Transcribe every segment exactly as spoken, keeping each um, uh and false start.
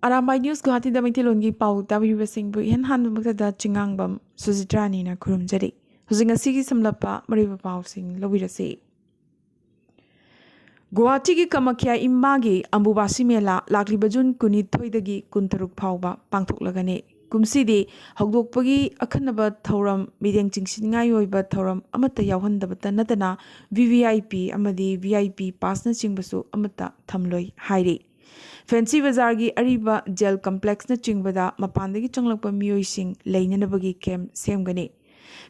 Arambai news ꯒꯨꯋꯥꯍꯥꯇꯤꯗ ꯃꯩꯇꯩꯂꯣꯟꯒꯤ ꯄꯥꯎ ꯇꯥꯕꯤꯔꯤꯕꯁꯤꯡꯕꯨ ꯏꯍꯥꯟ ꯍꯥꯟꯕꯃꯛꯇꯗ ꯆꯤꯡꯉꯥꯡꯕꯝ ꯁꯨꯖꯤꯇ꯭ꯔꯥꯅꯤꯅ ꯈꯨꯔꯨꯝꯖꯔꯤ꯫ ꯍꯧꯖꯤꯛ ꯉꯁꯤꯒꯤ ꯁꯝꯂꯞꯄ ꯃꯔꯨꯑꯣꯏꯕ ꯄꯥꯎꯁꯤꯡ ꯂꯧꯕꯤꯔꯁꯤ꯫ ꯒꯨꯋꯥꯍꯥꯇꯤꯒꯤ ꯀꯃꯈ꯭ꯌꯥ ꯏꯃꯥꯒꯤ ꯑꯝꯕꯨꯕꯥꯁꯤ ꯃꯦꯂꯥ ꯂꯥꯛꯂꯤꯕ ꯖꯨꯟ ꯀꯨꯟꯅꯤꯊꯣꯏꯗꯒꯤ ꯀꯨꯟꯇꯔꯨꯛ ꯐꯥꯎꯕ ꯄꯥꯡꯊꯣꯛꯂꯒꯅꯤ꯫ ꯀꯨꯝꯁꯤꯗꯤ ꯍꯧꯗꯣꯛꯄꯒꯤ ꯑꯈꯟꯅꯕ ꯊꯧꯔꯝ, ꯃꯤꯠꯌꯦꯡ ꯆꯤꯡꯁꯤꯟꯅꯤꯡꯉꯥꯏ ꯑꯣꯏꯕ ꯊꯧꯔꯝ ꯑꯃꯠꯇ ꯌꯥꯎꯍꯟꯗꯕꯇ ꯅꯠꯇꯅ, ꯚꯤ ꯚꯤ ꯑꯥꯏ ꯄꯤ ꯑꯃꯗꯤ ꯚꯤ ꯑꯥꯏ ꯄꯤ ꯄꯥꯁꯅꯆꯤꯡꯕꯁꯨ ꯑꯃꯠꯇ ꯊꯝꯂꯣꯏ ꯍꯥꯏꯔꯤ꯫ ꯐꯦꯟꯁꯤ ꯕꯖꯥꯔꯒꯤ ꯑꯔꯤꯕ ꯖꯦꯜ ꯀꯝꯄ꯭ꯂꯦꯛꯁꯅꯆꯤꯡꯕꯗ ꯃꯄꯥꯟꯗꯒꯤ ꯆꯪꯂꯛꯄ ꯃꯤꯑꯣꯏꯁꯤꯡ ꯂꯩꯅꯅꯕꯒꯤ ꯀꯦꯝꯞ ꯁꯦꯝꯒꯅꯤ꯫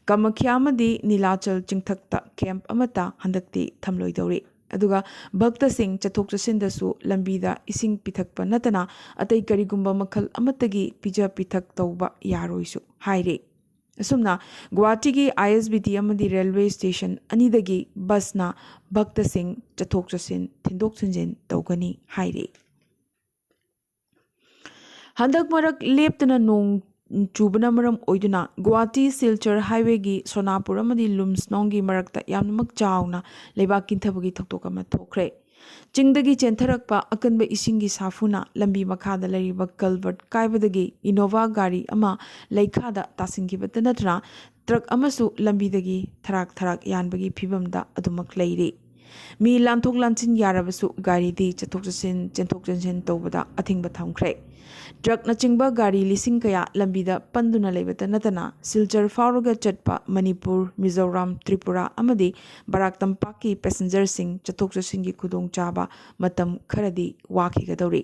ꯀꯃꯈ꯭ꯌꯥ ꯑꯃꯗꯤ ꯅꯤꯂꯥꯆꯜ ꯆꯤꯡꯊꯛꯇ ꯀꯦꯝꯞ ꯑꯃꯠꯇ ꯍꯟꯗꯛꯇꯤ ꯊꯝꯂꯣꯏꯗꯧꯔꯤ꯫ ꯑꯗꯨꯒ ꯚꯛꯇꯁꯤꯡ ꯆꯠꯊꯣꯛ ꯆꯠꯁꯤꯟꯗꯁꯨ ꯂꯝꯕꯤꯗ ꯏꯁꯤꯡ ꯄꯤꯊꯛꯄ ꯅꯠꯇꯅ ꯑꯇꯩ ꯀꯔꯤꯒꯨꯝꯕ ꯃꯈꯜ ꯑꯃꯠꯇꯒꯤ ꯄꯤꯖ ꯄꯤꯊꯛ ꯇꯧꯕ ꯌꯥꯔꯣꯏꯁꯨ ꯍꯥꯏꯔꯤ꯫ ꯑꯁꯨꯝꯅ ꯒꯨꯋꯥꯍꯥꯇꯤꯒꯤ ꯑꯥꯏ ꯑꯦꯁ ꯕꯤ ꯇꯤ ꯑꯃꯗꯤ ꯔꯦꯜꯋꯦ ꯁ꯭ꯇꯦꯁꯟ ꯑꯅꯤꯗꯒꯤ ꯕꯁꯅ ꯚꯛꯇꯁꯤꯡ ꯆꯠꯊꯣꯛ ꯆꯠꯁꯤꯟ, ꯊꯤꯟꯗꯣꯛ ꯊꯤꯟꯖꯤꯟ ꯇꯧꯒꯅꯤ ꯍꯥꯏꯔꯤ꯫ ꯍꯟꯗꯛ ꯃꯔꯛ ꯂꯦꯞꯇꯅ ꯅꯣꯡ ꯆꯨꯕꯅ ꯃꯔꯝ ꯑꯣꯏꯗꯨꯅ ꯒꯨꯋꯥꯍꯥꯇꯤ ꯁꯤꯜꯆꯔ ꯍꯥꯏꯋꯦꯒꯤ ꯁꯣꯅꯥꯄꯨꯔ ꯑꯃꯗꯤ ꯂꯨꯝꯁꯅꯣꯡꯒꯤ ꯃꯔꯛꯇ ꯌꯥꯝꯅꯃꯛ ꯆꯥꯎꯅ ꯂꯩꯕꯥꯛ ꯀꯤꯟꯊꯕꯒꯤ ꯊꯧꯗꯣꯛ ꯑꯃ ꯊꯣꯛꯈ꯭ꯔꯦ꯫ ꯆꯤꯡꯗꯒꯤ ꯆꯦꯟꯊꯔꯛꯄ ꯑꯀꯟꯕ ꯏꯁꯤꯡꯒꯤ ꯁꯥꯐꯨꯅ ꯂꯝꯕꯤ ꯃꯈꯥꯗ ꯂꯩꯔꯤꯕ ꯀꯜꯚꯔꯠ ꯀꯥꯏꯕꯗꯒꯤ ꯏꯅꯣꯚꯥ ꯒꯥꯔꯤ ꯑꯃ ꯂꯩꯈꯥꯗ ꯇꯥꯁꯤꯟꯈꯤꯕꯇ ꯅꯠꯇꯅ ꯇ꯭ꯔꯛ ꯑꯃꯁꯨ ꯂꯝꯕꯤꯗꯒꯤ ꯊꯔꯥꯛ ꯊꯔꯥꯛ ꯌꯥꯟꯕꯒꯤ ꯐꯤꯕꯝꯗ ꯑꯗꯨꯃꯛ ꯂꯩꯔꯤ꯫ ꯃꯤ ꯂꯥꯟꯊꯣꯛ ꯂꯥꯟꯁꯤꯟ ꯌꯥꯔꯕꯁꯨ ꯒꯥꯔꯤꯗꯤ ꯆꯠꯊꯣꯛ ꯆꯠꯁꯤꯟ, ꯆꯦꯟꯊꯣꯛ ꯆꯦꯟꯁꯤꯟ ꯇꯧꯕꯗ ꯑꯊꯤꯡꯕ ꯊꯝꯈ꯭ꯔꯦ꯫ ꯇ꯭ꯔꯛꯅꯆꯤꯡꯕ ꯒꯥꯔꯤ ꯂꯤꯁꯤꯡ ꯀꯌꯥ ꯂꯝꯕꯤꯗ ꯄꯟꯗꯨꯅ ꯂꯩꯕꯇ ꯅꯠꯇꯅ ꯁꯤꯜꯆꯔ ꯐꯥꯎꯔꯒ ꯆꯠꯄ ꯃꯅꯤꯄꯨꯔ, ꯃꯤꯖꯣꯔꯥꯝ, ꯇ꯭ꯔꯤꯄꯨꯔꯥ ꯑꯃꯗꯤ ꯕꯔꯥꯛ ꯇꯝꯄꯥꯛꯀꯤ ꯄꯦꯁꯦꯟꯖꯔꯁꯤꯡ ꯆꯠꯊꯣꯛ ꯆꯠꯁꯤꯟꯒꯤ ꯈꯨꯗꯣꯡꯆꯥꯕ ꯃꯇꯝ ꯈꯔꯗꯤ ꯋꯥꯈꯤꯒꯗꯧꯔꯤ꯫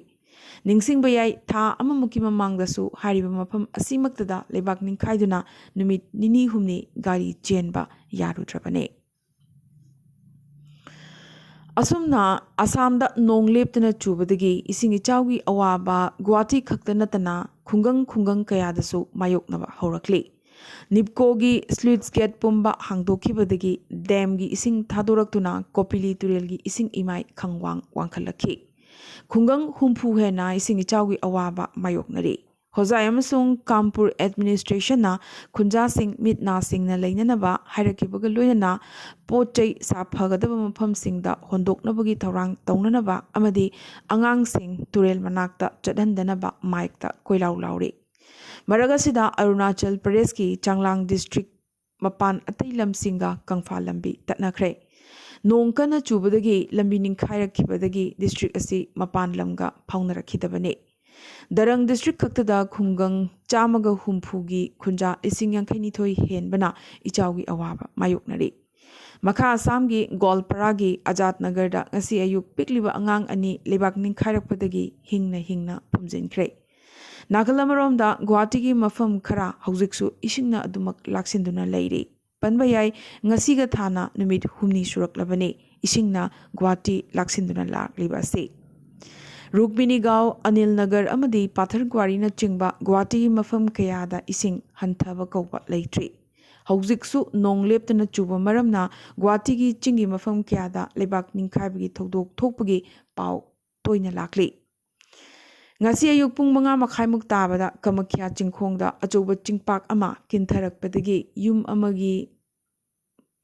ꯅꯤꯡꯁꯤꯡꯕ ꯌꯥꯏ, ꯊꯥ ꯑꯃꯃꯨꯛꯀꯤ ꯃꯃꯥꯡꯗꯁꯨ ꯍꯥꯏꯔꯤꯕ ꯃꯐꯝ ꯑꯁꯤꯃꯛꯇꯗ ꯂꯩꯕꯥꯛ ꯅꯤꯡꯈꯥꯏꯗꯨꯅ ꯅꯨꯃꯤꯠ ꯅꯤꯅꯤ ꯍꯨꯝꯅꯤ ꯒꯥꯔꯤ ꯆꯦꯟꯕ ꯌꯥꯔꯨꯗ꯭ꯔꯕꯅꯤ꯫ ꯑꯁꯨꯝꯅ ꯑꯁꯥꯝꯗ ꯅꯣꯡ ꯂꯦꯞꯇꯅ ꯆꯨꯕꯗꯒꯤ ꯏꯁꯤꯡ ꯏꯆꯥꯎꯒꯤ ꯑꯋꯥꯕ ꯒꯨꯋꯥꯍꯥꯇꯤ ꯈꯛꯇ ꯅꯠꯇꯅ ꯈꯨꯡꯒꯪ ꯈꯨꯡꯒꯪ ꯀꯌꯥꯗꯁꯨ ꯃꯥꯌꯣꯛꯅꯕ ꯍꯧꯔꯛꯂꯤ꯫ ꯅꯤꯞꯀꯣꯒꯤ ꯁ꯭ꯂꯨꯏꯁ ꯒꯦꯠ ꯄꯨꯝꯕ ꯍꯥꯡꯗꯣꯛꯈꯤꯕꯗꯒꯤ ꯗꯦꯝꯒꯤ ꯏꯁꯤꯡ ꯊꯥꯗꯣꯔꯛꯇꯨꯅ ꯀꯣꯄꯤꯂꯤ ꯇꯨꯔꯦꯜꯒꯤ ꯏꯁꯤꯡ ꯏꯃꯥꯏ ꯈꯪꯋꯥꯡ ꯋꯥꯡꯈꯠꯂꯛꯈꯤ꯫ ꯈꯨꯡꯒꯪ ꯍꯨꯝꯐꯨ ꯍꯦꯟꯅ ꯏꯁꯤꯡ ꯏꯆꯥꯎꯒꯤ ꯑꯋꯥꯕ ꯃꯥꯌꯣꯛꯅꯔꯤ꯫ ꯍꯣꯖꯥꯏ ꯑꯃꯁꯨꯡ ꯀꯥꯝꯄꯨꯔ ꯑꯦꯗꯃꯤꯅꯤꯁꯇ꯭ꯔꯦꯁꯟꯅ ꯈꯨꯟꯖꯥꯁꯤꯡ ꯃꯤꯠ ꯅꯥ ꯁꯤꯡꯅ ꯂꯩꯅꯅꯕ ꯍꯥꯏꯔꯛꯈꯤꯕꯒ ꯂꯣꯏꯅꯅ ꯄꯣꯠ ꯆꯩ ꯁꯥꯐꯒꯗꯕ ꯃꯐꯝꯁꯤꯡꯗ ꯍꯣꯟꯗꯣꯛꯅꯕꯒꯤ ꯊꯧꯔꯥꯡ ꯇꯧꯅꯅꯕ ꯑꯃꯗꯤ ꯑꯉꯥꯡꯁꯤꯡ ꯇꯨꯔꯦꯜ ꯃꯅꯥꯛꯇ ꯆꯠꯍꯟꯗꯅꯕ ꯃꯥꯏꯛꯇ ꯀꯣꯏꯂꯥꯎ ꯂꯥꯎꯔꯤ꯫ ꯃꯔꯛ ꯑꯁꯤꯗ ꯑꯔꯨꯅꯥꯆꯜ ꯄ꯭ꯔꯗꯦꯁꯀꯤ ꯆꯥꯡꯂꯥꯡ ꯗꯤꯁꯇ꯭ꯔꯤꯛ ꯃꯄꯥꯟ ꯑꯇꯩ ꯂꯝꯁꯤꯡꯒ ꯀꯪꯐꯥꯜ ꯂꯝꯕꯤ ꯇꯠꯅꯈ꯭ꯔꯦ꯫ ꯅꯣꯡ ꯀꯟꯅ ꯆꯨꯕꯗꯒꯤ ꯂꯝꯕꯤ ꯅꯤꯡꯈꯥꯏꯔꯛꯈꯤꯕꯗꯒꯤ ꯗꯤꯁꯇ꯭ꯔꯤꯛ ꯑꯁꯤ ꯃꯄꯥꯟ ꯂꯝꯒ ꯐꯥꯎꯅꯔꯛꯈꯤꯗꯕꯅꯤ꯫ ꯗꯔꯪ ꯗꯤꯁꯇ꯭ꯔꯤꯛ ꯈꯛꯇꯗ ꯈꯨꯡꯒꯪ ꯆꯥꯝꯃꯒ ꯍꯨꯝꯐꯨꯒꯤ ꯈꯨꯟꯖꯥ ꯂꯤꯁꯤꯡ ꯌꯥꯡꯈꯩꯅꯤꯊꯣꯏ ꯍꯦꯟꯕꯅ ꯏꯆꯥꯎꯒꯤ ꯑꯋꯥꯕ ꯃꯥꯌꯣꯛꯅꯔꯤ꯫ ꯃꯈꯥ ꯑꯁꯥꯝꯒꯤ ꯒꯣꯜꯄꯔꯥꯒꯤ ꯑꯖꯥꯠ ꯅꯒꯔꯗ ꯉꯁꯤ ꯑꯌꯨꯛ ꯄꯤꯛꯂꯤꯕ ꯑꯉꯥꯡ ꯑꯅꯤ ꯂꯩꯕꯥꯛ ꯅꯤꯡꯈꯥꯏꯔꯛꯄꯗꯒꯤ ꯍꯤꯡꯅ ꯍꯤꯡꯅ ꯐꯨꯝꯖꯤꯟꯈ꯭ꯔꯦ꯫ ꯅꯥꯀꯜ ꯑꯃꯔꯣꯝꯗ ꯒꯨꯋꯥꯍꯥꯇꯤꯒꯤ ꯃꯐꯝ ꯈꯔ ꯍꯧꯖꯤꯛꯁꯨ ꯏꯁꯤꯡꯅ ꯑꯗꯨꯃꯛ ꯂꯥꯛꯁꯤꯟꯗꯨꯅ ꯂꯩꯔꯤ꯫ ꯄꯟꯕ ꯌꯥꯏ, ꯉꯁꯤꯒ ꯊꯥꯅ ꯅꯨꯃꯤꯠ ꯍꯨꯝꯅꯤ ꯁꯨꯔꯛꯂꯕꯅꯤ ꯏꯁꯤꯡꯅ ꯒꯨꯋꯥꯍꯥꯇꯤ ꯂꯥꯛꯁꯤꯟꯗꯨꯅ ꯂꯥꯛꯂꯤꯕ ꯑꯁꯤ꯫ ꯔꯨꯛꯃꯤꯅꯤꯒꯥꯎ, ꯑꯅꯤꯜ ꯅꯒꯔ ꯑꯃꯗꯤ ꯄꯥꯊꯔꯒ꯭ꯋꯥꯔꯤꯅꯆꯤꯡꯕ ꯒꯨꯋꯥꯍꯥꯇꯤꯒꯤ ꯃꯐꯝ ꯀꯌꯥꯗ ꯏꯁꯤꯡ ꯍꯟꯊꯕ ꯀꯧꯕ ꯂꯩꯇ꯭ꯔꯤ꯫ ꯍꯧꯖꯤꯛꯁꯨ ꯅꯣꯡ ꯂꯦꯞꯇꯅ ꯆꯨꯕ ꯃꯔꯝꯅ ꯒꯨꯋꯥꯍꯥꯇꯤꯒꯤ ꯆꯤꯡꯒꯤ ꯃꯐꯝ ꯀꯌꯥꯗ ꯂꯩꯕꯥꯛ ꯅꯤꯡꯈꯥꯏꯕꯒꯤ ꯊꯧꯗꯣꯛ ꯊꯣꯛꯄꯒꯤ ꯄꯥꯎ ꯇꯣꯏꯅ ꯂꯥꯛꯂꯤ꯫ ꯉꯁꯤ ꯑꯌꯨꯛ ꯄꯨꯡ ꯃꯉꯥ ꯃꯈꯥꯏꯃꯨꯛ ꯇꯥꯕꯗ ꯀꯃꯈ꯭ꯌꯥ ꯆꯤꯡꯈꯣꯡꯗ ꯑꯆꯧꯕ ꯆꯤꯡꯄꯥꯛ ꯑꯃ ꯀꯤꯟꯊꯔꯛꯄꯗꯒꯤ ꯌꯨꯝ ꯑꯃꯒꯤ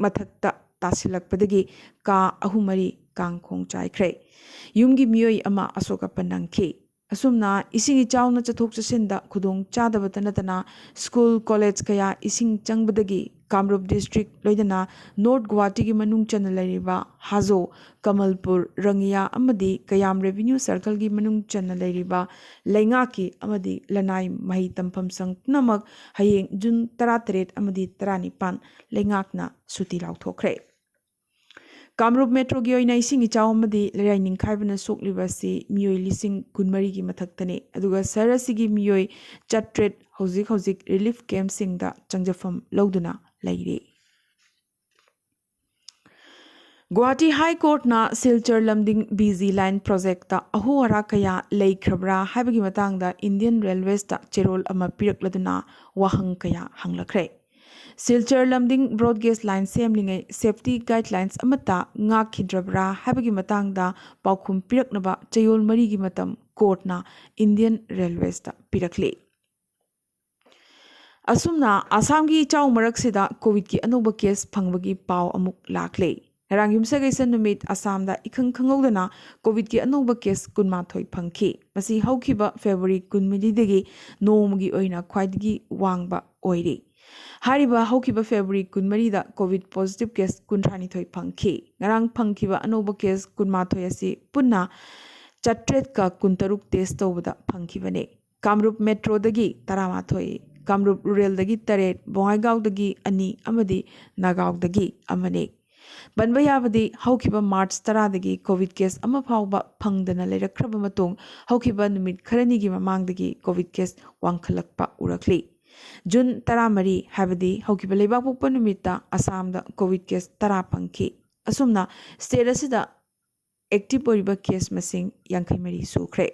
ꯃꯊꯛꯇ ꯇꯥꯁꯤꯜꯂꯛꯄꯗꯒꯤ ꯀꯥ ꯑꯍꯨꯝ ꯃꯔꯤ ꯀꯥꯡꯈꯣꯡ ꯆꯥꯏꯈ꯭ꯔꯦ꯫ ꯌꯨꯝꯒꯤ ꯃꯤꯑꯣꯏ ꯑꯃ ꯑꯁꯣꯛ ꯑꯄꯟ ꯅꯪꯈꯤ꯫ ꯑꯁꯨꯝꯅ ꯏꯁꯤꯡ ꯏꯆꯥꯎꯅ ꯆꯠꯊꯣꯛ ꯆꯠꯁꯤꯟꯗ ꯈꯨꯗꯣꯡ ꯆꯥꯗꯕꯇ ꯅꯠꯇꯅ ꯁ꯭ꯀꯨꯜ, ꯀꯣꯂꯦꯖ ꯀꯌꯥ ꯏꯁꯤꯡ ꯆꯪꯕꯗꯒꯤ ꯀꯥꯃꯔꯨꯞ ꯗꯤꯁꯇ꯭ꯔꯤꯛ ꯂꯣꯏꯅꯅ ꯅꯣꯔꯠ ꯒꯨꯋꯥꯍꯥꯇꯤꯒꯤ ꯃꯅꯨꯡ ꯆꯟꯅ ꯂꯩꯔꯤꯕ ꯍꯥꯖꯣ, ꯀꯃꯜꯄꯨꯔ, ꯔꯪꯉꯤꯌꯥ ꯑꯃꯗꯤ ꯀꯌꯥꯝ ꯔꯦꯚꯤꯅ꯭ꯌꯨ ꯁꯔꯀꯜꯒꯤ ꯃꯅꯨꯡ ꯆꯟꯅ ꯂꯩꯔꯤꯕ ꯂꯩꯉꯥꯛꯀꯤ ꯑꯃꯗꯤ ꯂꯅꯥꯏ ꯃꯍꯩ ꯇꯝꯐꯝ ꯁꯪ ꯄꯨꯝꯅꯃꯛ ꯍꯌꯦꯡ ꯖꯨꯟ ꯇꯔꯥꯇꯔꯦꯠ ꯑꯃꯗꯤ ꯇꯔꯥꯅꯤꯄꯥꯟ ꯂꯩꯉꯥꯛꯅ ꯁꯨꯇꯤ ꯂꯥꯎꯊꯣꯛꯈ꯭ꯔꯦ꯫ ꯀꯥꯃꯔꯨꯞ ꯃꯦꯇ꯭ꯔꯣꯒꯤ ꯑꯣꯏꯅ ꯏꯁꯤꯡ ꯏꯆꯥꯎ ꯑꯃꯗꯤ ꯂꯩꯔꯥꯏ ꯅꯤꯡꯈꯥꯏꯕꯅ ꯁꯣꯛꯂꯤꯕ ꯑꯁꯤ ꯃꯤꯑꯣꯏ ꯂꯤꯁꯤꯡ ꯀꯨꯟꯃꯔꯤꯒꯤ ꯃꯊꯛꯇꯅꯤ, ꯑꯗꯨꯒ ꯁꯍꯔ ꯑꯁꯤꯒꯤ ꯃꯤꯑꯣꯏ ꯆꯥꯇ꯭ꯔꯦꯠ ꯍꯧꯖꯤꯛ ꯍꯧꯖꯤꯛ ꯔꯤꯂꯤꯐ ꯀꯦꯝꯞꯁꯤꯡꯗ ꯆꯪꯖꯐꯝ ꯂꯧꯗꯨꯅ ꯂꯩꯔꯤ꯫ ꯒꯨꯋꯥꯍꯥꯇꯤ ꯍꯥꯏ ꯀꯣꯔꯠꯅ ꯁꯤꯜꯆꯔ ꯂꯝꯗꯤꯡ ꯕꯤ ꯖꯤ ꯂꯥꯏꯟ ꯄ꯭ꯔꯣꯖꯦꯛꯇ ꯑꯍꯣ ꯑꯔꯥ ꯀꯌꯥ ꯂꯩꯈ꯭ꯔꯕ꯭ꯔꯥ ꯍꯥꯏꯕꯒꯤ ꯃꯇꯥꯡꯗ ꯏꯟꯗꯤꯌꯟ ꯔꯦꯜꯋꯦꯁꯇ ꯆꯦꯔꯣꯜ ꯑꯃ ꯄꯤꯔꯛꯂꯗꯨꯅ ꯋꯥꯍꯪ ꯀꯌꯥ ꯍꯪꯂꯛꯈ꯭ꯔꯦ꯫ ꯁꯤꯜꯆꯔ ꯂꯝꯗꯤꯡ ꯕ꯭ꯔꯣꯗ ꯒꯦꯖ ꯂꯥꯏꯟ ꯁꯦꯝꯂꯤꯉꯩ ꯁꯦꯐꯇꯤ ꯒꯥꯏꯗꯂꯥꯏꯟꯁ ꯑꯃꯠꯇ ꯉꯥꯛꯈꯤꯗ꯭ꯔꯕ꯭ꯔꯥ ꯍꯥꯏꯕꯒꯤ ꯃꯇꯥꯡꯗ ꯄꯥꯎꯈꯨꯝ ꯄꯤꯔꯛꯅꯕ ꯆꯌꯣꯜ ꯃꯔꯤꯒꯤ ꯃꯇꯝ ꯀꯣꯔꯠꯅ ꯏꯟꯗꯤꯌꯟ ꯔꯦꯜꯋꯦꯁꯇ ꯄꯤꯔꯛꯂꯤ꯫ ꯑꯁꯨꯝꯅ ꯑꯁꯥꯝꯒꯤ ꯏꯆꯥꯎ ꯃꯔꯛꯁꯤꯗ ꯀꯣꯚꯤꯗꯀꯤ ꯑꯅꯧꯕ ꯀꯦꯁ ꯐꯪꯕꯒꯤ ꯄꯥꯎ ꯑꯃꯨꯛ ꯂꯥꯛꯂꯦ꯫ ꯉꯔꯥꯡ ꯌꯨꯝꯁꯀꯩꯁ ꯅꯨꯃꯤꯠ ꯑꯁꯥꯝꯗ ꯏꯈꯪ ꯈꯪꯍꯧꯗꯅ ꯀꯣꯚꯤꯗꯀꯤ ꯑꯅꯧꯕ ꯀꯦꯁ ꯀꯨꯟꯃꯥꯊꯣꯏ ꯐꯪꯈꯤ꯫ ꯃꯁꯤ ꯍꯧꯈꯤꯕ ꯐꯦꯕ꯭ꯔꯨꯋꯥꯔꯤ ꯀꯨꯟꯃꯔꯤꯗꯒꯤ ꯅꯣꯡꯃꯒꯤ ꯑꯣꯏꯅ ꯈ꯭ꯋꯥꯏꯗꯒꯤ ꯋꯥꯡꯕ ꯑꯣꯏꯔꯤ꯫ ꯍꯥꯏꯔꯤꯕ ꯍꯧꯈꯤꯕ ꯐꯦꯕ꯭ꯔꯨꯋꯥꯔꯤ ꯀꯨꯟꯃꯔꯤꯗ ꯀꯣꯚꯤꯗ ꯄꯣꯖꯤꯇꯤꯚ ꯀꯦꯁ ꯀꯨꯟꯊ꯭ꯔꯥꯅꯤꯊꯣꯏ ꯐꯪꯈꯤ꯫ ꯉꯔꯥꯡ ꯐꯪꯈꯤꯕ ꯑꯅꯧꯕ ꯀꯦꯁ ꯀꯨꯟꯃꯥꯊꯣꯏ ꯑꯁꯤ ꯄꯨꯟꯅ ꯆꯥꯇ꯭ꯔꯦꯠꯀ ꯀꯨꯟꯇꯔꯨꯛ ꯇꯦꯁ ꯇꯧꯕꯗ ꯐꯪꯈꯤꯕꯅꯤ꯫ ꯀꯥꯃꯔꯨꯞ ꯃꯦꯇ꯭ꯔꯣꯗꯒꯤ ꯇꯔꯥꯃꯥꯊꯣꯏ, ꯀꯥꯃꯔꯨꯞ ꯔꯨꯔꯦꯜꯗꯒꯤ ꯇꯔꯦꯠ, ꯕꯣꯉꯥꯏꯒꯥꯎꯗꯒꯤ ꯑꯅꯤ ꯑꯃꯗꯤ ꯅꯥꯒꯥꯎꯗꯒꯤ ꯑꯃꯅꯤ꯫ ꯄꯟꯕ ꯌꯥꯕꯗꯤ, ꯍꯧꯈꯤꯕ ꯃꯥꯔꯆ ꯇꯔꯥꯗꯒꯤ ꯀꯣꯚꯤꯗ ꯀꯦꯁ ꯑꯃ ꯐꯥꯎꯕ ꯐꯪꯗꯅ ꯂꯩꯔꯛꯈ꯭ꯔꯕ ꯃꯇꯨꯡ, ꯍꯧꯈꯤꯕ ꯅꯨꯃꯤꯠ ꯈꯔꯅꯤꯒꯤ ꯃꯃꯥꯡꯗꯒꯤ ꯀꯣꯚꯤꯗ ꯀꯦꯁ ꯋꯥꯡꯈꯠꯂꯛꯄ ꯎꯔꯛꯂꯤ꯫ ꯖꯨꯟ ꯇꯔꯥꯃꯔꯤ, ꯍꯥꯏꯕꯗꯤ ꯍꯧꯈꯤꯕ ꯂꯩꯕꯥꯛꯄꯣꯛꯄ ꯅꯨꯃꯤꯠꯇ ꯑꯁꯥꯝꯗ ꯀꯣꯚꯤꯗ ꯀꯦꯁ ꯇꯔꯥ ꯐꯪꯈꯤ꯫ ꯑꯁꯨꯝꯅ ꯁ꯭ꯇꯦꯠ ꯑꯁꯤꯗ ꯑꯦꯛꯇꯤꯚ ꯑꯣꯏꯔꯤꯕ ꯀꯦꯁ ꯃꯁꯤꯡ ꯌꯥꯡꯈꯩ ꯃꯔꯤ ꯁꯨꯈ꯭ꯔꯦ꯫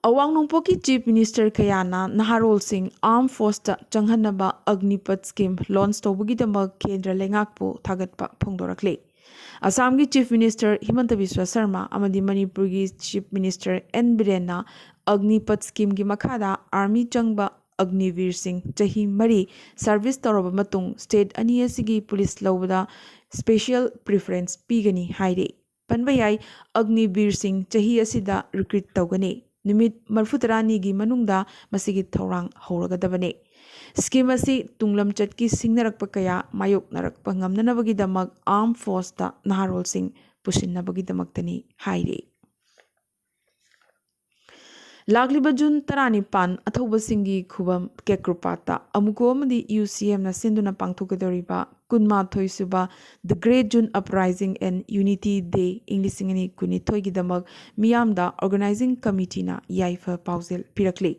ꯑꯋꯥꯡ ꯅꯣꯡꯄꯣꯛꯀꯤ ꯆꯤꯐ ꯃꯤꯅꯤꯁꯇꯔ ꯀꯌꯥꯅ ꯅꯍꯥꯔꯣꯜꯁꯤꯡ ꯑꯥꯔꯝ ꯐꯣꯔꯁꯇ ꯆꯪꯍꯟꯅꯕ ꯑꯒꯅꯤꯄꯊ ꯁ꯭ꯀꯤꯝ ꯂꯣꯟꯆ ꯇꯧꯕꯒꯤꯗꯃꯛ ꯀꯦꯟꯗ꯭ꯔ ꯂꯩꯉꯥꯛꯄꯨ ꯊꯥꯒꯠꯄ ꯐꯣꯡꯗꯣꯔꯛꯂꯤ꯫ ꯑꯁꯥꯝꯒꯤ ꯆꯤꯐ ꯃꯤꯅꯤꯁꯇꯔ ꯍꯤꯃꯟꯇ ꯕꯤꯁ꯭ꯋ ꯁꯔꯃ ꯑꯃꯗꯤ ꯃꯅꯤꯄꯨꯔꯒꯤ ꯆꯤꯐ ꯃꯤꯅꯤꯁꯇꯔ ꯑꯦꯟ ꯕꯤꯔꯦꯟꯅ ꯑꯒꯅꯤꯄꯊ ꯁ꯭ꯀꯤꯝꯒꯤ ꯃꯈꯥꯗ ꯑꯥꯔꯃꯤ ꯆꯪꯕ ꯑꯒꯅꯤꯕꯤꯔꯁꯤꯡ ꯆꯍꯤ ꯃꯔꯤ ꯁꯔꯚꯤꯁ ꯇꯧꯔꯕ ꯃꯇꯨꯡ ꯁ꯭ꯇꯦꯠ ꯑꯅꯤ ꯑꯁꯤꯒꯤ ꯄꯨꯂꯤꯁ ꯂꯧꯕꯗ ꯁ꯭ꯄꯦꯁꯤꯌꯦꯜ ꯄ꯭ꯔꯤꯐꯔꯦꯟꯁ ꯄꯤꯒꯅꯤ ꯍꯥꯏꯔꯤ꯫ ꯄꯟꯕ ꯌꯥꯏ, ꯑꯒꯅꯤꯕꯤꯔꯁꯤꯡ ꯆꯍꯤ ꯑꯁꯤꯗ ꯔꯤꯀ꯭ꯔꯨꯠ ꯇꯧꯒꯅꯤ꯫ ꯅꯨꯃꯤꯠ ꯃꯔꯤꯐꯨ ꯇꯔꯥꯅꯤꯒꯤ ꯃꯅꯨꯡꯗ ꯃꯁꯤꯒꯤ ꯊꯧꯔꯥꯡ ꯍꯧꯔꯒꯗꯕꯅꯤ꯫ ꯁ꯭ꯀꯤꯝ ꯑꯁꯤ ꯇꯨꯡꯂꯝꯆꯠꯀꯤ ꯁꯤꯡꯅꯔꯛꯄ ꯀꯌꯥ ꯃꯥꯌꯣꯛꯅꯔꯛꯄ ꯉꯝꯅꯅꯕꯒꯤꯗꯃꯛ ꯑꯥꯔꯝ ꯐꯣꯔꯁꯇ ꯅꯍꯥꯔꯣꯜꯁꯤꯡ ꯄꯨꯁꯤꯟꯅꯕꯒꯤꯗꯃꯛꯇꯅꯤ ꯍꯥꯏꯔꯤ꯫ ꯂꯥꯛꯂꯤꯕ ꯖꯨꯟ ꯇꯔꯥꯅꯤꯄꯥꯟ, ꯑꯊꯧꯕꯁꯤꯡꯒꯤ ꯈꯨꯕꯝ ꯀꯦꯀ꯭ꯔꯨꯄꯥꯠꯇ ꯑꯃꯨꯀꯣ ꯑꯃꯗꯤ ꯌꯨ ꯁꯤ ꯑꯦꯝꯅ ꯁꯤꯟꯗꯨꯅ ꯄꯥꯡꯊꯣꯛꯀꯗꯧꯔꯤꯕ ꯀꯨꯟꯃꯥꯊꯣꯏ ꯁꯨꯕ The Great June Uprising and Unity Day ꯏꯪ ꯂꯤꯁꯤꯡ ꯑꯅꯤ ꯀꯨꯟꯅꯤꯊꯣꯏꯒꯤꯗꯃꯛ ꯃꯤꯌꯥꯝꯗ ꯑꯣꯔꯒꯅꯥꯏꯖꯤꯡ ꯀꯃꯤꯇꯤꯅ ꯌꯥꯏꯐ ꯄꯥꯎꯖꯦꯜ ꯄꯤꯔꯛꯂꯤ꯫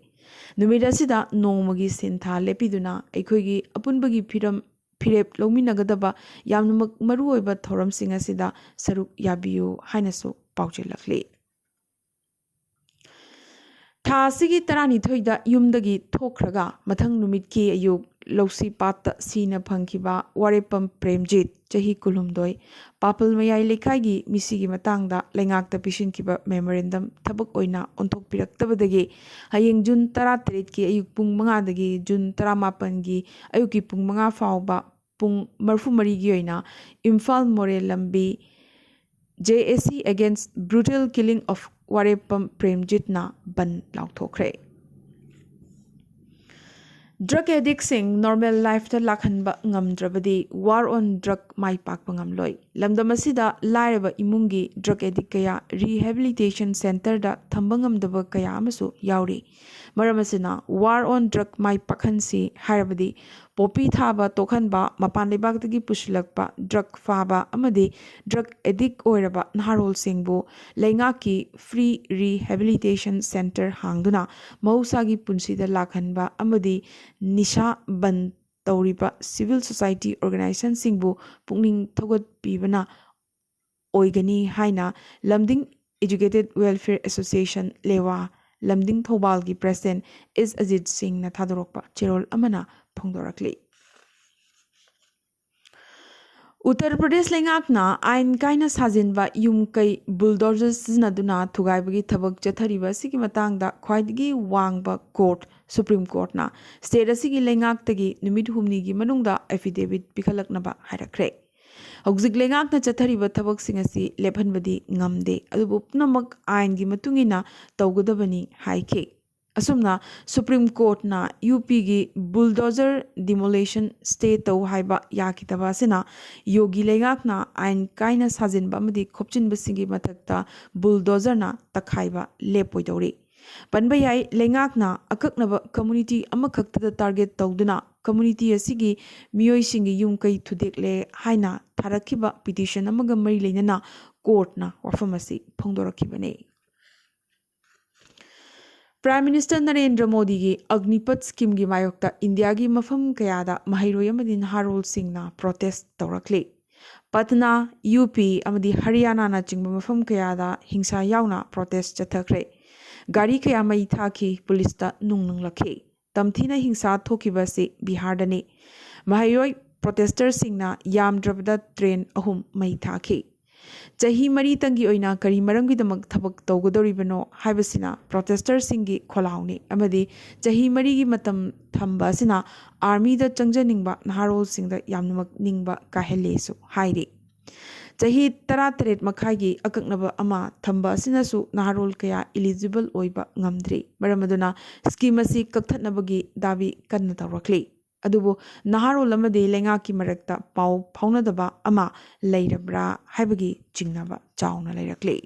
ꯅꯨꯃꯤꯠ ꯑꯁꯤꯗ ꯅꯣꯡꯃꯒꯤ ꯁꯤꯟꯊꯥ ꯂꯦꯞꯄꯤꯗꯨꯅ ꯑꯩꯈꯣꯏꯒꯤ ꯑꯄꯨꯟꯕꯒꯤ ꯐꯤꯔꯝ ꯐꯤꯔꯦꯞ ꯂꯧꯃꯤꯟꯅꯒꯗꯕ ꯌꯥꯝꯅꯃꯛ ꯃꯔꯨꯑꯣꯏꯕ ꯊꯧꯔꯝꯁꯤꯡ ꯑꯁꯤꯗ ꯁꯔꯨꯛ ꯌꯥꯕꯤꯌꯨ ꯍꯥꯏꯅꯁꯨ ꯄꯥꯎꯖꯦꯜꯂꯛꯂꯤ꯫ ꯊꯥ ꯑꯁꯤꯒꯤ ꯇꯔꯥꯅꯤꯊꯣꯏꯗ ꯌꯨꯝꯗꯒꯤ ꯊꯣꯛꯈ꯭ꯔꯒ ꯃꯊꯪ ꯅꯨꯃꯤꯠꯀꯤ ꯑꯌꯨꯛ ꯂꯧꯁꯤꯄꯥꯠꯇ ꯁꯤꯅ ꯐꯪꯈꯤꯕ ꯋꯥꯔꯦꯞꯄꯝ ꯄ꯭ꯔꯦꯝꯖꯤꯠ, ꯆꯍꯤ ꯀꯨꯟꯍꯨꯝꯗꯣꯏ, ꯄꯥꯄꯜ ꯃꯌꯥꯏ ꯂꯩꯀꯥꯏꯒꯤ ꯃꯤꯁꯤꯒꯤ ꯃꯇꯥꯡꯗ ꯂꯩꯉꯥꯛꯇ ꯄꯤꯁꯤꯟꯈꯤꯕ memorandum ꯊꯕꯛ ꯑꯣꯏꯅ ꯑꯣꯟꯊꯣꯛꯄꯤꯔꯛꯇꯕꯗꯒꯤ ꯍꯌꯦꯡ ꯖꯨꯟ ꯇꯔꯥꯇꯔꯦꯠꯀꯤ ꯑꯌꯨꯛ ꯄꯨꯡ ꯃꯉꯥꯗꯒꯤ ꯖꯨꯟ ꯇꯔꯥꯃꯥꯄꯟꯒꯤ ꯑꯌꯨꯛꯀꯤ ꯄꯨꯡ ꯃꯉꯥ ꯐꯥꯎꯕ ꯄꯨꯡ ꯃꯔꯤꯐꯨ ꯃꯔꯤꯒꯤ ꯑꯣꯏꯅ ꯏꯝꯐꯥꯜ ꯃꯣꯔꯦ ꯂꯝꯕꯤ JAC against brutal killing of ꯋꯥꯔꯦꯞꯄꯝ ꯄ꯭ꯔꯦꯝꯖꯤꯠꯅ ban ꯂꯥꯎꯊꯣꯛꯈ꯭ꯔꯦ꯫ Drug addictꯁꯤꯡ normal lifeꯇ ꯂꯥꯛꯍꯟꯕ ꯉꯝꯗ꯭ꯔꯕꯗꯤ war on drug ꯃꯥꯏ ꯄꯥꯛꯄ ꯉꯝꯂꯣꯏ꯫ ꯂꯝꯗꯝ ꯑꯁꯤꯗ ꯂꯥꯏꯔꯕ ꯏꯃꯨꯡꯒꯤ drug addict ꯀꯌꯥ rehabilitation centreꯗ ꯊꯝꯕ ꯉꯝꯗꯕ ꯀꯌꯥ ꯑꯃꯁꯨ ꯌꯥꯎꯔꯤ꯫ ꯃꯔꯝ ꯑꯁꯤꯅ war on drug ꯃꯥꯏ ꯄꯥꯛꯍꯟꯁꯤ ꯍꯥꯏꯔꯕꯗꯤ poppy ꯊꯥꯕ ꯇꯣꯛꯍꯟꯕ, ꯃꯄꯥꯟ ꯂꯩꯕꯥꯛꯇꯒꯤ ꯄꯨꯁꯤꯜꯂꯛꯄ drug ꯐꯥꯕ ꯑꯃꯗꯤ drug addict ꯑꯣꯏꯔꯕ ꯅꯍꯥꯔꯣꯜꯁꯤꯡꯕꯨ ꯂꯩꯉꯥꯛꯀꯤ free rehabilitation centre ꯍꯥꯡꯗꯨꯅ ꯃꯍꯧꯁꯥꯒꯤ ꯄꯨꯟꯁꯤꯗ ꯂꯥꯛꯍꯟꯕ ꯑꯃꯗꯤ ꯅꯤꯁꯥ ꯕꯟ ꯇꯧꯔꯤꯕ civil society organisationꯁꯤꯡꯕꯨ ꯄꯨꯛꯅꯤꯡ ꯊꯧꯒꯠꯄꯤꯕꯅ ꯑꯣꯏꯒꯅꯤ ꯍꯥꯏꯅ ꯂꯝꯗꯤꯡ Educated Welfare Association, ꯂꯦꯋꯥ, ꯂꯝꯗꯤꯡ ꯊꯧꯕꯥꯜꯒꯤ president ꯑꯦꯁ ꯑꯖꯤꯠ ꯁꯤꯡꯅ ꯊꯥꯗꯣꯔꯛꯄ ꯆꯦꯔꯣꯜ ꯑꯃꯅ ꯐꯣꯡꯗꯣꯔꯛꯂꯤ꯫ ꯎꯠꯇꯔ ꯄ꯭ꯔꯗꯦꯁ ꯂꯩꯉꯥꯛꯅ ꯑꯥꯏꯟ ꯀꯥꯏꯅ ꯁꯥꯖꯤꯟꯕ ꯌꯨꯝ ꯀꯩ bulldozer ꯁꯤꯖꯤꯟꯅꯗꯨꯅ ꯊꯨꯒꯥꯏꯕꯒꯤ ꯊꯕꯛ ꯆꯠꯊꯔꯤꯕ ꯑꯁꯤꯒꯤ ꯃꯇꯥꯡꯗ ꯈ꯭ꯋꯥꯏꯗꯒꯤ ꯋꯥꯡꯕ court, Supreme Courtꯅ state ꯑꯁꯤꯒꯤ ꯂꯩꯉꯥꯛꯇꯒꯤ ꯅꯨꯃꯤꯠ ꯍꯨꯝꯅꯤꯒꯤ ꯃꯅꯨꯡꯗ affidavit ꯄꯤꯈꯠꯂꯛꯅꯕ ꯍꯥꯏꯔꯛꯈ꯭ꯔꯦ꯫ ꯍꯧꯖꯤꯛ ꯂꯩꯉꯥꯛꯅ ꯆꯠꯊꯔꯤꯕ ꯊꯕꯛꯁꯤꯡ ꯑꯁꯤ ꯂꯦꯞꯍꯟꯕꯗꯤ ꯉꯝꯗꯦ, ꯑꯗꯨꯕꯨ ꯄꯨꯝꯅꯃꯛ ꯑꯥꯏꯟꯒꯤ ꯃꯇꯨꯡ ꯏꯟꯅ ꯇꯧꯒꯗꯕꯅꯤ ꯍꯥꯏꯈꯤ꯫ ꯑꯁꯨꯝꯅ Supreme Courtꯅ ꯌꯨ ꯄꯤꯒꯤ bulldozer demolition stay ꯇꯧ ꯍꯥꯏꯕ ꯌꯥꯈꯤꯗꯕ ꯑꯁꯤꯅ ꯌꯣꯒꯤ ꯂꯩꯉꯥꯛꯅ ꯑꯥꯏꯟ ꯀꯥꯏꯅ ꯁꯥꯖꯤꯟꯕ ꯑꯃꯗꯤ ꯈꯣꯞꯆꯤꯟꯕꯁꯤꯡꯒꯤ ꯃꯊꯛꯇ bulldozerꯅ ꯇꯛꯈꯥꯏꯕ ꯂꯦꯞꯄꯣꯏꯗꯧꯔꯤ꯫ ꯄꯟꯕ ꯌꯥꯏ, ꯂꯩꯉꯥꯛꯅ ꯑꯀꯛꯅꯕ community ꯑꯃꯈꯛꯇꯗ target ꯇꯧꯗꯨꯅ community ꯑꯁꯤꯒꯤ ꯃꯤꯑꯣꯏꯁꯤꯡꯒꯤ ꯌꯨꯝ ꯀꯩ ꯊꯨꯗꯦꯛꯂꯦ ꯍꯥꯏꯅ ꯊꯥꯔꯛꯈꯤꯕ petition ꯑꯃꯒ ꯃꯔꯤ ꯂꯩꯅꯅ courtꯅ ꯋꯥꯐꯝ ꯑꯁꯤ ꯐꯣꯡꯗꯣꯔꯛꯈꯤꯕꯅꯤ꯫ Prime Minister ꯅꯔꯦꯟꯗ꯭ꯔ ꯃꯣꯗꯤꯒꯤ ꯑꯒ꯭ꯅꯤꯄꯊ schemeꯒꯤ ꯃꯥꯌꯣꯛꯇ ꯏꯟꯗꯤꯌꯥꯒꯤ ꯃꯐꯝ ꯀꯌꯥꯗ ꯃꯍꯩꯔꯣꯏ ꯑꯃꯗꯤ ꯅꯍꯥꯔꯣꯜꯁꯤꯡꯅ protest ꯇꯧꯔꯛꯂꯤ꯫ ꯄꯠꯅꯥ, ꯌꯨ ꯄꯤ ꯑꯃꯗꯤ ꯍꯔꯤꯌꯥꯅꯥꯅꯆꯤꯡꯕ ꯃꯐꯝ ꯀꯌꯥꯗ ꯍꯤꯡꯁꯥ ꯌꯥꯎꯅ protest ꯆꯠꯊꯈ꯭ꯔꯦ꯫ ꯒꯥꯔꯤ ꯀꯌꯥ ꯃꯩ ꯊꯥꯈꯤ, ꯄꯨꯂꯤꯁꯇ ꯅꯨꯡ ꯅꯨꯡꯂꯛꯈꯤ꯫ ꯌꯥꯝ ꯊꯤꯅ ꯍꯤꯡꯁꯥ ꯊꯣꯛꯈꯤꯕ ꯑꯁꯤ ꯕꯤꯍꯥꯔꯗꯅꯤ꯫ ꯃꯍꯩꯔꯣꯏ ꯄ꯭ꯔꯣꯇꯦꯁꯇꯔꯁꯤꯡꯅ ꯌꯥꯝꯗ꯭ꯔꯕꯗ ꯇ꯭ꯔꯦꯟ ꯑꯍꯨꯝ ꯃꯩ ꯊꯥꯈꯤ꯫ ꯆꯍꯤ ꯃꯔꯤꯇꯪꯒꯤ ꯑꯣꯏꯅ ꯀꯔꯤ ꯃꯔꯝꯒꯤꯗꯃꯛ ꯊꯕꯛ ꯇꯧꯒꯗꯧꯔꯤꯕꯅꯣ ꯍꯥꯏꯕꯁꯤꯅ ꯄ꯭ꯔꯣꯇꯦꯁꯇꯔꯁꯤꯡꯒꯤ ꯈꯣꯜꯂꯥꯎꯅꯤ, ꯑꯃꯗꯤ ꯆꯍꯤ ꯃꯔꯤꯒꯤ ꯃꯇꯝ ꯊꯝꯕ ꯑꯁꯤꯅ ꯑꯥꯔꯃꯤꯗ ꯆꯪꯖꯅꯤꯡꯕ ꯅꯍꯥꯔꯣꯜꯁꯤꯡꯗ ꯌꯥꯝꯅꯃꯛ ꯅꯤꯡꯕ ꯀꯥꯏꯍꯜꯂꯦꯁꯨ ꯍꯥꯏꯔꯤ꯫ ꯆꯍꯤ ꯇꯔꯥꯇꯔꯦꯠ ꯃꯈꯥꯏꯒꯤ ꯑꯀꯛꯅꯕ ꯑꯃ ꯊꯝꯕ ꯑꯁꯤꯅꯁꯨ ꯅꯍꯥꯔꯣꯜ ꯀꯌꯥ ꯏꯂꯤꯖꯤꯕꯜ ꯑꯣꯏꯕ ꯉꯝꯗ꯭ꯔꯤ꯫ ꯃꯔꯝ ꯑꯗꯨꯅ ꯁ꯭ꯀꯤꯝ ꯑꯁꯤ ꯀꯛꯊꯠꯅꯕꯒꯤ ꯗꯥꯕꯤ ꯀꯟꯅ ꯇꯧꯔꯛꯂꯤ꯫ ꯑꯗꯨꯕꯨ ꯅꯍꯥꯔꯣꯜ ꯑꯃꯗꯤ ꯂꯩꯉꯥꯛꯀꯤ ꯃꯔꯛꯇ ꯄꯥꯎ ꯐꯥꯎꯅꯗꯕ ꯑꯃ ꯂꯩꯔꯕ꯭ꯔꯥ ꯍꯥꯏꯕꯒꯤ ꯆꯤꯡꯅꯕ ꯆꯥꯎꯅ ꯂꯩꯔꯛꯂꯤ꯫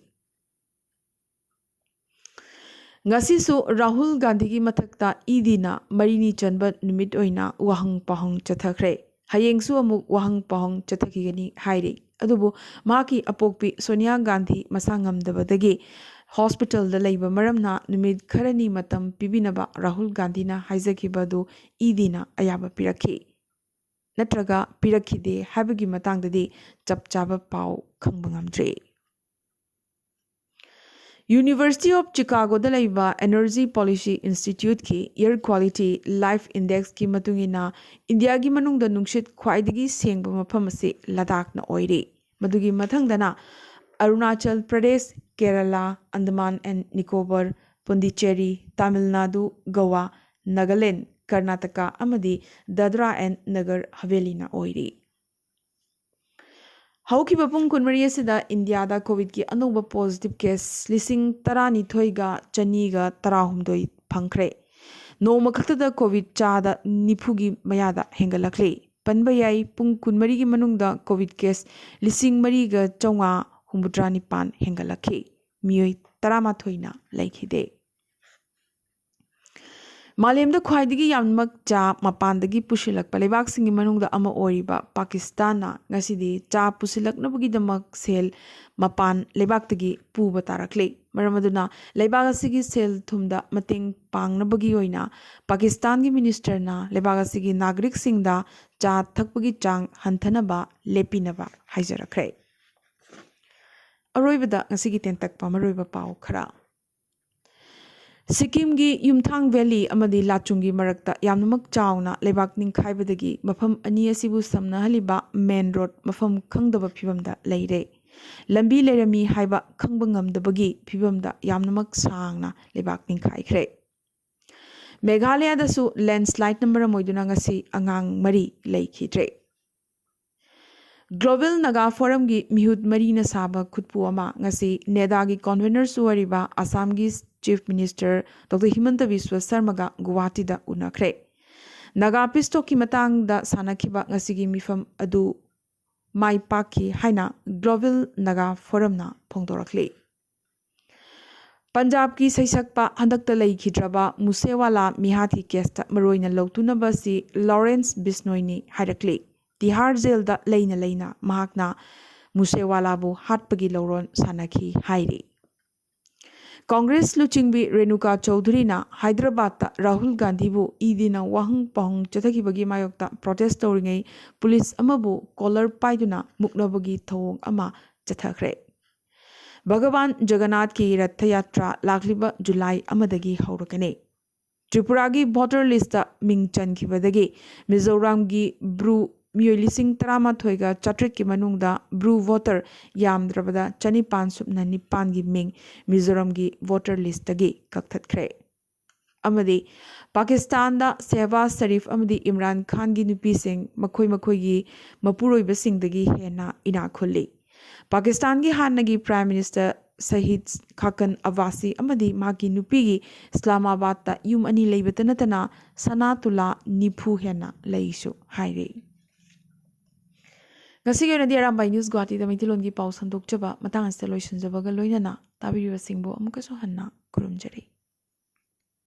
ꯉꯁꯤꯁꯨ ꯔꯥꯍꯨꯜ ꯒꯥꯟꯙꯤꯒꯤ ꯃꯊꯛꯇ ꯏꯗꯤꯅ ꯃꯔꯤꯅꯤ ꯆꯟꯕ ꯅꯨꯃꯤꯠ ꯑꯣꯏꯅ ꯋꯥꯍꯪ ꯄꯥꯎꯍꯪ ꯆꯠꯊꯈ꯭ꯔꯦ꯫ ꯍꯌꯦꯡꯁꯨ ꯑꯃꯨꯛ ꯋꯥꯍꯪ ꯄꯥꯎꯍꯪ ꯆꯠꯊꯈꯤꯒꯅꯤ ꯍꯥꯏꯔꯤ꯫ ꯑꯗꯨꯕꯨ ꯃꯍꯥꯛꯀꯤ ꯑꯄꯣꯛꯄꯤ ꯁꯣꯅꯤꯌꯥ ꯒꯥꯟꯙꯤ ꯃꯁꯥ ꯉꯝꯗꯕꯗꯒꯤ ꯍꯣꯁꯄꯤꯇꯥꯜꯗ ꯂꯩꯕ ꯃꯔꯝꯅ ꯅꯨꯃꯤꯠ ꯈꯔꯅꯤ ꯃꯇꯝ ꯄꯤꯕꯤꯅꯕ ꯔꯥꯍꯨꯜ ꯒꯥꯟꯙꯤꯅ ꯍꯥꯏꯖꯈꯤꯕ ꯑꯗꯨ ꯏꯗꯤꯅ ꯑꯌꯥꯕ ꯄꯤꯔꯛꯈꯤ ꯅꯠꯇ꯭ꯔꯒ ꯄꯤꯔꯛꯈꯤꯗꯦ ꯍꯥꯏꯕꯒꯤ ꯃꯇꯥꯡꯗꯗꯤ ꯆꯞ ꯆꯥꯕ ꯄꯥꯎ ꯈꯪꯕ ꯉꯝꯗ꯭ꯔꯤ꯫ University of Chicagoꯗ ꯂꯩꯕ Energy Policy Instituteꯀꯤ Air Quality Life Indexꯀꯤ ꯃꯇꯨꯡ ꯏꯟꯅ, ꯏꯟꯗꯤꯌꯥꯒꯤ ꯃꯅꯨꯡꯗ ꯅꯨꯡꯁꯤꯠ ꯈ꯭ꯋꯥꯏꯗꯒꯤ ꯁꯦꯡꯕ ꯃꯐꯝ ꯑꯁꯤ ꯂꯗꯥꯈꯅ ꯑꯣꯏꯔꯤ꯫ ꯃꯗꯨꯒꯤ ꯃꯊꯪꯗꯅ ꯑꯔꯨꯅꯥꯆꯜ ꯄ꯭ꯔꯗꯦꯁ, ꯀꯦꯔꯂꯥ, ꯑꯟꯗꯃꯥꯟ ꯑꯦꯟ ꯅꯤꯀꯣꯕꯔ, ꯄꯨꯟꯗꯤꯆꯦꯔꯤ, ꯇꯥꯃꯤꯜ ꯅꯥꯗꯨ, ꯒꯣꯋꯥ, ꯅꯥꯒꯥꯂꯦꯟ, ꯀꯔꯅꯥꯇꯀꯥ ꯑꯃꯗꯤ ꯗꯥꯗ꯭ꯔꯥ ꯑꯦꯟ ꯅꯒꯔ ꯍꯕꯦꯂꯤꯅ ꯑꯣꯏꯔꯤ꯫ ꯍꯧꯈꯤꯕ ꯄꯨꯡ ꯀꯨꯟꯃꯔꯤ ꯑꯁꯤꯗ ꯏꯟꯗꯤꯌꯥꯗ ꯀꯣꯚꯤꯗꯀꯤ ꯑꯅꯧꯕ ꯄꯣꯖꯤꯇꯤꯚ ꯀꯦꯁ ꯂꯤꯁꯤꯡ ꯇꯔꯥꯅꯤꯊꯣꯏꯒ ꯆꯅꯤꯒ ꯇꯔꯥꯍꯨꯝꯗꯣꯏ ꯐꯪꯈ꯭ꯔꯦ꯫ ꯅꯣꯡꯃ ꯈꯛꯇꯗ ꯀꯣꯚꯤꯗ ꯆꯥꯗ ꯅꯤꯐꯨꯒꯤ ꯃꯌꯥꯗ ꯍꯦꯟꯒꯠꯂꯛꯂꯤ꯫ ꯄꯟꯕ ꯌꯥꯏ, ꯄꯨꯡ ꯀꯨꯟꯃꯔꯤꯒꯤ ꯃꯅꯨꯡꯗ ꯀꯣꯚꯤꯗ ꯀꯦꯁ ꯂꯤꯁꯤꯡ ꯃꯔꯤꯒ ꯆꯥꯝꯃꯉꯥ ꯍꯨꯝꯐꯨꯇꯔꯥ ꯅꯤꯄꯥꯟ ꯍꯦꯟꯒꯠꯂꯛꯈꯤ꯫ ꯃꯤꯑꯣꯏ ꯇꯔꯥꯃꯥꯊꯣꯏꯅ ꯂꯩꯈꯤꯗꯦ꯫ ꯃꯥꯂꯦꯝꯗ ꯈ꯭ꯋꯥꯏꯗꯒꯤ ꯌꯥꯝꯅꯃꯛ ꯆꯥ ꯃꯄꯥꯟꯗꯒꯤ ꯄꯨꯁꯤꯜꯂꯛꯄ ꯂꯩꯕꯥꯛꯁꯤꯡꯒꯤ ꯃꯅꯨꯡꯗ ꯑꯃ ꯑꯣꯏꯔꯤꯕ ꯄꯥꯀꯤꯁꯇꯥꯟꯅ ꯉꯁꯤꯗꯤ ꯆꯥ ꯄꯨꯁꯤꯜꯂꯛꯅꯕꯒꯤꯗꯃꯛ ꯁꯦꯜ ꯃꯄꯥꯟ ꯂꯩꯕꯥꯛꯇꯒꯤ ꯄꯨꯕ ꯇꯥꯔꯛꯂꯦ꯫ ꯃꯔꯝ ꯑꯗꯨꯅ ꯂꯩꯕꯥꯛ ꯑꯁꯤꯒꯤ ꯁꯦꯜ ꯊꯨꯝꯗ ꯃꯇꯦꯡ ꯄꯥꯡꯅꯕꯒꯤ ꯑꯣꯏꯅ ꯄꯥꯀꯤꯁꯇꯥꯟꯒꯤ ꯃꯤꯅꯤꯁꯇꯔꯅ ꯂꯩꯕꯥꯛ ꯑꯁꯤꯒꯤ ꯅꯥꯒꯔꯤꯛꯁꯤꯡꯗ ꯆꯥ ꯊꯛꯄꯒꯤ ꯆꯥꯡ ꯍꯟꯊꯅꯕ ꯂꯦꯞꯄꯤꯅꯕ ꯍꯥꯏꯖꯔꯛꯈ꯭ꯔꯦ꯫ ꯑꯔꯣꯏꯕꯗ ꯉꯁꯤꯒꯤ ꯇꯦꯟꯇꯛꯄ ꯃꯔꯨꯑꯣꯏꯕ ꯄꯥꯎ ꯈꯔ꯫ ꯁꯤꯛꯀꯤꯝꯒꯤ ꯌꯨꯝꯊꯥꯡ ꯚꯦꯂꯤ ꯑꯃꯗꯤ ꯂꯥꯆꯨꯡꯒꯤ ꯃꯔꯛꯇ ꯌꯥꯝꯅꯃꯛ ꯆꯥꯎꯅ ꯂꯩꯕꯥꯛ ꯅꯤꯡꯈꯥꯏꯕꯗꯒꯤ ꯃꯐꯝ ꯑꯅꯤ ꯑꯁꯤꯕꯨ ꯁꯝꯅꯍꯜꯂꯤꯕ ꯃꯦꯟ ꯔꯣꯗ ꯃꯐꯝ ꯈꯪꯗꯕ ꯐꯤꯕꯝꯗ ꯂꯩꯔꯦ꯫ ꯂꯝꯕꯤ ꯂꯩꯔꯝꯃꯤ ꯍꯥꯏꯕ ꯈꯪꯕ ꯉꯝꯗꯕꯒꯤ ꯐꯤꯕꯝꯗ ꯌꯥꯝꯅꯃꯛ ꯁꯥꯡꯅ ꯂꯩꯕꯥꯛ ꯅꯤꯡꯈꯥꯏꯈ꯭ꯔꯦ꯫ ꯃꯦꯘꯥꯂꯌꯥꯗꯁꯨ ꯂꯦꯟꯁꯂꯥꯏꯠꯅ ꯃꯔꯝ ꯑꯣꯏꯗꯨꯅ ꯉꯁꯤ ꯑꯉꯥꯡ ꯃꯔꯤ ꯂꯩꯈꯤꯗ꯭ꯔꯦ꯫ ꯒ꯭ꯂꯣꯕꯦꯜ ꯅꯥꯒꯥ ꯐꯣꯔꯝꯒꯤ ꯃꯤꯍꯨꯠ ꯃꯔꯤꯅ ꯁꯥꯕ ꯈꯨꯠꯄꯨ ꯑꯃ ꯉꯁꯤ ꯅꯦꯗꯥꯒꯤ ꯀꯣꯟꯚꯦꯅꯔꯁꯨ ꯑꯣꯏꯔꯤꯕ ꯑꯁꯥꯝꯒꯤ chief minister doctor Himanta Biswa ꯁꯔꯃꯒ ꯒꯨꯋꯥꯍꯥꯇꯤꯗ ꯎꯅꯈ꯭ꯔꯦ꯫ ꯅꯥꯒꯥ ꯄꯤꯁ ꯇꯣꯛꯀꯤ ꯃꯇꯥꯡꯗ ꯁꯥꯟꯅꯈꯤꯕ ꯉꯁꯤꯒꯤ ꯃꯤꯐꯝ ꯑꯗꯨ ꯃꯥꯏ ꯄꯥꯛꯈꯤ ꯍꯥꯏꯅ ꯒ꯭ꯂꯣꯕꯦꯜ ꯅꯥꯒꯥ ꯐꯣꯔꯝꯅ ꯐꯣꯡꯗꯣꯔꯛꯂꯤ꯫ ꯄꯟꯖꯥꯕꯀꯤ ꯁꯩꯁꯛꯄ ꯍꯟꯗꯛꯇ ꯂꯩꯈꯤꯗ꯭ꯔꯕ ꯃꯨꯁꯦꯋꯥꯂꯥ ꯃꯤꯍꯥꯠꯀꯤ ꯀꯦꯁꯇ ꯃꯔꯨꯑꯣꯏꯅ ꯂꯧꯇꯨꯅꯕ ꯑꯁꯤ ꯂꯣꯔꯦꯟꯁ ꯕꯤꯁꯅꯣꯏꯅꯤ ꯍꯥꯏꯔꯛꯂꯤ꯫ ꯇꯤꯍꯥꯔ ꯖꯦꯜꯗ ꯂꯩꯅ ꯂꯩꯅ ꯃꯍꯥꯛꯅ ꯃꯨꯁꯦꯋꯥꯂꯥꯕꯨ ꯍꯥꯠꯄꯒꯤ ꯂꯧꯔꯣꯟ ꯁꯥꯟꯅꯈꯤ ꯍꯥꯏꯔꯤ꯫ ꯀꯣꯡꯒ꯭ꯔꯦꯁ ꯂꯨꯆꯤꯡꯕꯤ ꯔꯦꯅꯨꯀꯥ ꯆꯧꯙꯨꯔꯤꯅ ꯍꯥꯏꯗ꯭ꯔꯕꯥꯗꯇ ꯔꯥꯍꯨꯜ ꯒꯥꯟꯙꯤꯕꯨ ꯏꯗꯤꯅ ꯋꯥꯍꯪ ꯄꯥꯎꯍꯪ ꯆꯠꯊꯈꯤꯕꯒꯤ ꯃꯥꯌꯣꯛꯇ ꯄ꯭ꯔꯣꯇꯦꯁ ꯇꯧꯔꯤꯉꯩ ꯄꯨꯂꯤꯁ ꯑꯃꯕꯨ ꯀꯣꯂꯔ ꯄꯥꯏꯗꯨꯅ ꯃꯨꯛꯅꯕꯒꯤ ꯊꯧꯑꯣꯡ ꯑꯃ ꯆꯠꯊꯈ꯭ꯔꯦ꯫ ꯚꯒꯋꯥꯟ ꯖꯒꯟꯅꯥꯊꯀꯤ ꯔꯊ ꯌꯥꯇ꯭ꯔꯥ ꯂꯥꯛꯂꯤꯕ ꯖꯨꯂꯥꯏ ꯑꯃꯗꯒꯤ ꯍꯧꯔꯒꯅꯤ꯫ ꯇ꯭ꯔꯤꯄꯨꯔꯥꯒꯤ ꯚꯣꯇꯔ ꯂꯤꯁꯇ ꯃꯤꯡ ꯆꯟꯈꯤꯕꯗꯒꯤ ꯃꯤꯖꯣꯔꯥꯝꯒꯤ ꯕ꯭ꯔꯨ ꯃꯤꯑꯣꯏ ꯂꯤꯁꯤꯡ ꯇꯔꯥꯃꯥꯊꯣꯏꯒ ꯆꯥꯇ꯭ꯔꯦꯠꯀꯤ ꯃꯅꯨꯡꯗ ꯕ꯭ꯔꯨ ꯚꯣꯇꯔ ꯌꯥꯝꯗ꯭ꯔꯕꯗ ꯆꯅꯤꯄꯥꯟ ꯁꯨꯞꯅ ꯅꯤꯄꯥꯟꯒꯤ ꯃꯤꯡ ꯃꯤꯖꯣꯔꯥꯝꯒꯤ ꯚꯣꯇꯔ ꯂꯤꯁꯇꯒꯤ ꯀꯛꯊꯠꯈ꯭ꯔꯦ꯫ ꯑꯃꯗꯤ ꯄꯥꯀꯤꯁꯇꯥꯟꯗ ꯁꯦꯍꯕꯥꯖ ꯁꯔꯤꯐ ꯑꯃꯗꯤ ꯏꯝꯔꯥꯟ ꯈꯥꯟꯒꯤ ꯅꯨꯄꯤꯁꯤꯡ ꯃꯈꯣꯏ ꯃꯈꯣꯏꯒꯤ ꯃꯄꯨꯔꯣꯏꯕꯁꯤꯡꯗꯒꯤ ꯍꯦꯟꯅ ꯏꯅꯥꯛ ꯈꯨꯜꯂꯤ꯫ ꯄꯥꯀꯤꯁꯇꯥꯟꯒꯤ ꯍꯥꯟꯅꯒꯤ ꯄ꯭ꯔꯥꯏꯝ ꯃꯤꯅꯤꯁꯇꯔ ꯁꯍꯤꯗ ꯈꯥꯀꯟ ꯑꯕꯥꯁꯤ ꯑꯃꯗꯤ ꯃꯍꯥꯛꯀꯤ ꯅꯨꯄꯤꯒꯤ ꯏꯁꯂꯥꯃꯥꯕꯥꯗꯇ ꯌꯨꯝ ꯑꯅꯤ ꯂꯩꯕꯇ ꯅꯠꯇꯅ ꯁꯅꯥ ꯇꯨꯂꯥ ꯅꯤꯐꯨ ꯍꯦꯟꯅ ꯂꯩꯁꯨ ꯍꯥꯏꯔꯤ꯫ ꯉꯁꯤꯒꯤ ꯑꯣꯏꯅꯗꯤ ꯑꯔꯥꯝꯕꯥꯏ ꯅ꯭ꯌꯨꯁ ꯒꯨꯋꯥꯍꯥꯇꯤꯗ ꯃꯩꯇꯩꯂꯣꯟꯒꯤ ꯄꯥꯎ ꯁꯟꯗꯣꯛꯆꯕ ꯃꯇꯥꯡ ꯑꯁꯤꯗ ꯂꯣꯏꯁꯤꯟꯖꯕꯒ ꯂꯣꯏꯅꯅ ꯇꯥꯕꯤꯔꯤꯕꯁꯤꯡꯕꯨ ꯑꯃꯨꯛꯀꯁꯨ ꯍꯟꯅ ꯈꯨꯔꯨꯝꯖꯔꯤ꯫